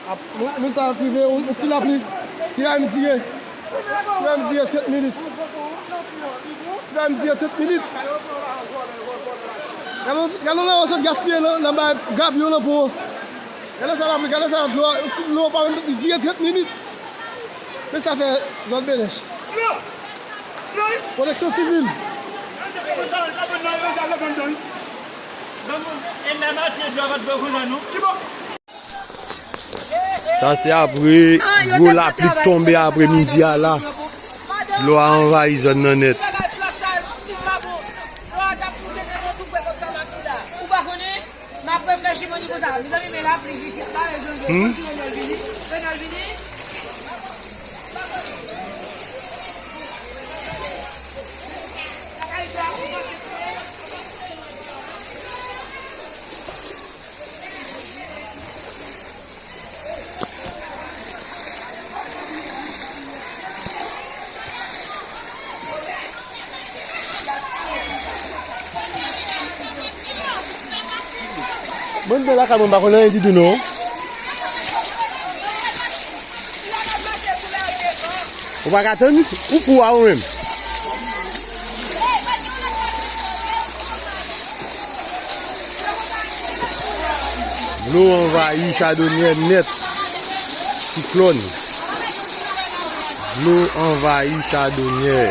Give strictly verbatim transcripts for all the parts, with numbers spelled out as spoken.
Ap, nou, nou sa ap rive yon, yon ti lapli ki va menm dire, ki va menm dire trant minit. Ki va menm dire trant minit. Gade, gade lè yo sot gaspiye nan, nan bay grab yo nan pon. Gade sa lapli, gade sa dlo, yon ti dlo pa menm dire trant minit. Men sa fè zòn Benèch. Pwoteksyon sivil. Sa se apre gwo lapli k tonbe apre midi a la. Dlo a anvayi zòn nan nèt. M ap reflechi, mwen di konsa, mezanmi, men lapli vini, pa rezon de, hmm? Kontinye vini, vini, vini. Mwen anndan lakay mwen, m pa konn anyen ditou non. Ou pa ka tann? Ou fou a ou menm? Dlo anvayi Chadonyè nèt. Siklòn. Dlo anvayi Chadonyè.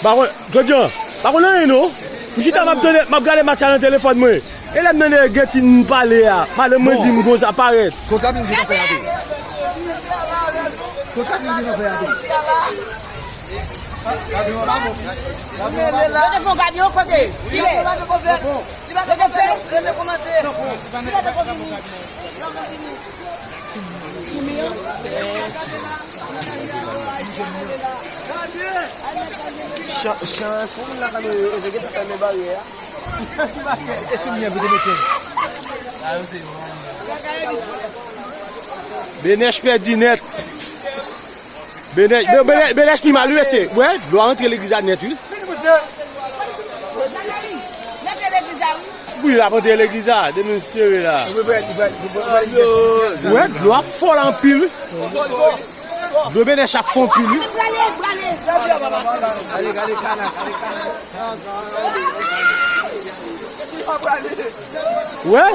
Pa konn, Claudian, pa konn anyen non. M chita m ap tande, m ap gade match la nan telefòn mwen. E lè m tande Getty pale a, madanm mwen di m konsa parèt. Kot lapli vin nan fè a tou? Kot lapli vin nan fè a tou? Yo te fè yon gabyon kote? Kilè? Yo te fè? Yo te kòmanse. Kilè te konfime? Chan, chans pou moun lakay mwen yo, yo te gentan fèmen baryè a. Se te sou mwen pou te mete. Benèch pèdi nèt. Benèch, Be-, Benèch, Benèch pi mal, wi, mesye. Wè, dlo a rantre legliz la nèt, wi. Wi, l ap rantre legliz la, demen sere la. Wè, dlo ap fò la anpil, wi. Dlo Benèch ap fò anpil, wi. Wè.